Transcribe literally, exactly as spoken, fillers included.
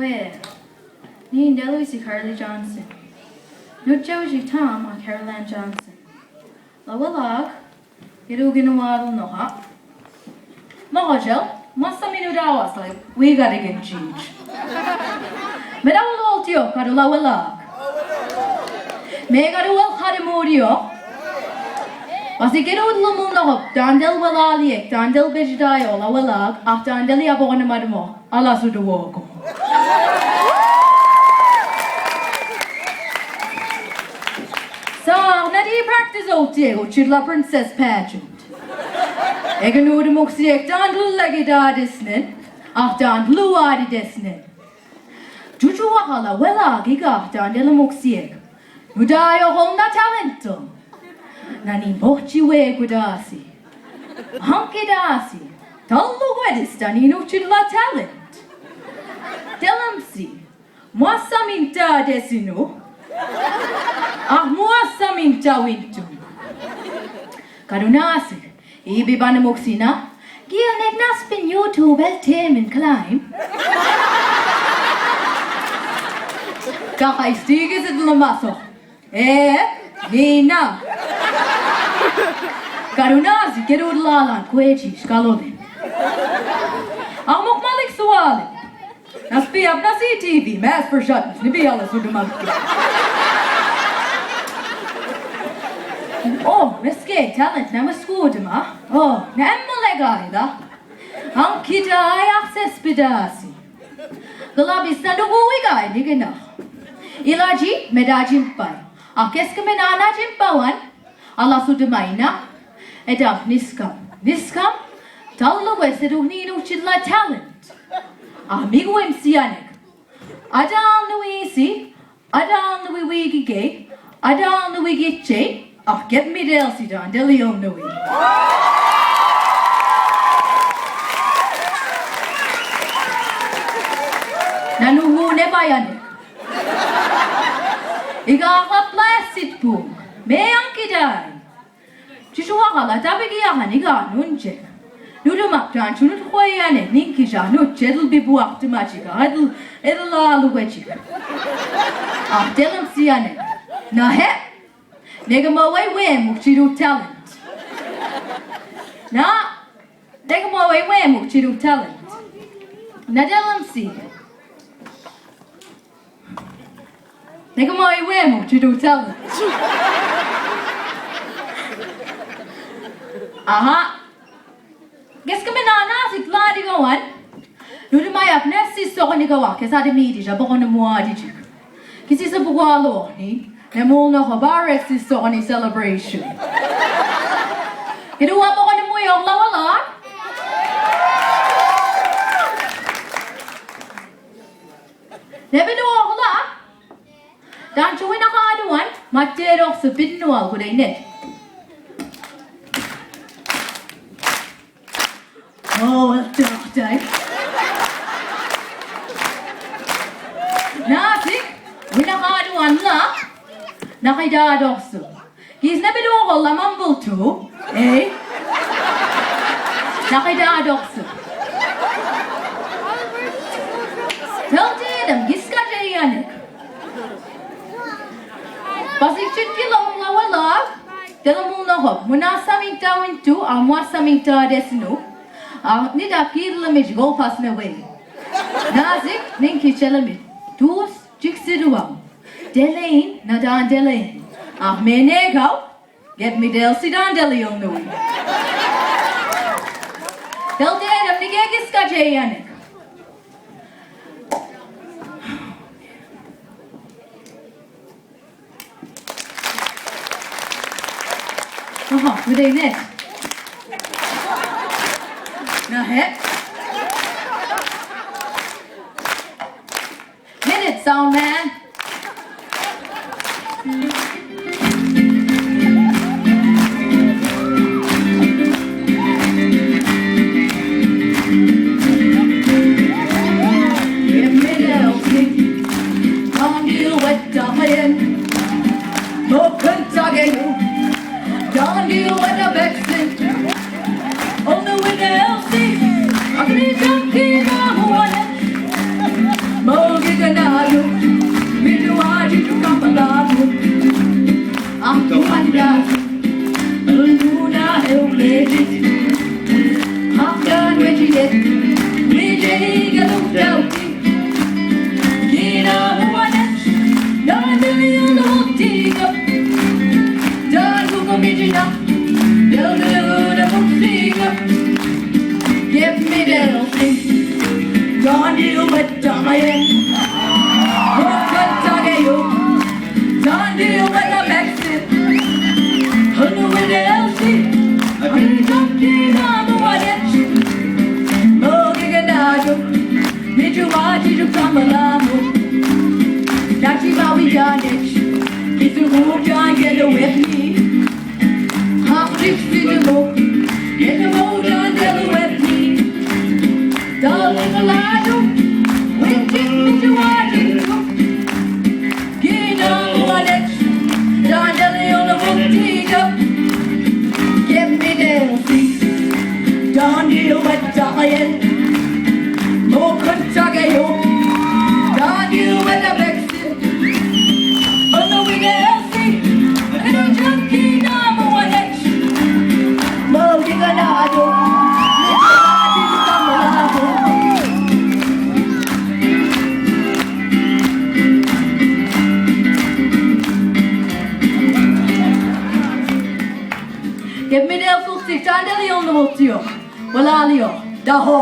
Wee, ni'in delui si Carly Johnson. Nutcheushi Tom a Caroline Johnson. Lawelak, Kedu kinu walu noha. Noha jel, masa minu dawa sa, we gotta get change. Me dawa lol tio, kadu lawelak. Me kadu wel kadu murio. Wasi kedu lumu noho, dandel welaliek, dandel bejidayo, lawelak, ah dandel ya bogone madmo. Ala sudu woko. Sa, na di practice o tiego, chid la princess pageant. Ege nudu muksi ek dan lagi da desnen, ah dan luadi desnen. Juju wahala wela giga dan dela muksi ek. Nudayo hol na talento. Na ni mochi we gudasi. Hanki dasi. Tallu wedis da ni nuchi la talent. Telamsi. Muasa minta desinu. Ah, muasa minta wintu. Kadunasi. Ibi bana muksina. Gil nek naspin YouTube el temin climb. Kaka istigi zid lumaso. Ee, nina. Karunasi, keru lalan, kuechi, shkalole. Amok malik suali. Naspi apna si T V, mas for shot, ni bi ala sudu malik. Oh, meske talent, na maskudma. Oh, na emmo legaida. Ankida ay access pidasi. Galabi sandu hui gai ni gina. Ilaji, medaji mpai. Akeske menana jin pawan, ala sudu maina, edam niskam. Niskam, tallu wese duhni nuchilla talent. Amigu M C anek. Adal nuisi, adal nui wigi gay, adal nui giche, ah, get me del si dan, deli on nui. Nanu hu ne bayan. Iga ha plastic pum. Me ang kidai. Chichu wakala tabi ki yaha niga nunche. Nudu maktan chunut khweyane ninki ja nut chedl bi buak timachiga edl edl alu wechiga. Ah, telum siyane. Na he. Nega ma wei we mukchiru talent. Na Nega ma wei we mukchiru talent. Na telum si. Nega ma wei we mukchiru talent. Aha. Geska me nana si tladi gawan. Nuri mai apne si sokoni gawa kesa de midi ja bokoni muadi jik. Kisi sa bugwalo ni. Ne mul no hobarek si sokoni celebration. Kidu wa bokoni muyong lawala. Nebi do ohla. Dan chuwi na kaduan, matero su pinnual kudaine. Oh, well, dai. Nasi, wina kaduan la, nakaida doksu. Gizne bidu ogolla mambultu, eh? Nakaida doksu. Tell them, giska jeyane. Pasik chitki la wala wala. Tell them no hop. Munasa minta wintu, amwasa minta desnu. Ah, ni da kir la mij go pas me way. Nazik, ninki chelami. Tus, chik siduam. Delein, na dan delein. Ah, me negau. Get mi del si dan deli on nui. Del de dem ni gegis ka jeyane. Aha, bu de ne? Na he? Hit it, sound man. Give me the old thing. Don't deal with the hand. No contact. Don't deal with the vaccine. Only with the L C. I can jump in on one. Mo Daan dech, kitu mu daan delu wetni. Hafrik situ mu, kitu mu daan delu wetni. Dali kaladu, witik mitu waditu. Kina mu daan dech, daan delu yona mutida. Get me there, see. Daan delu wet dakayen. Mo kun tagayo. Daan delu wet abek. Get me there, see. Daan delu yona mutida. Wala liyo. Daho.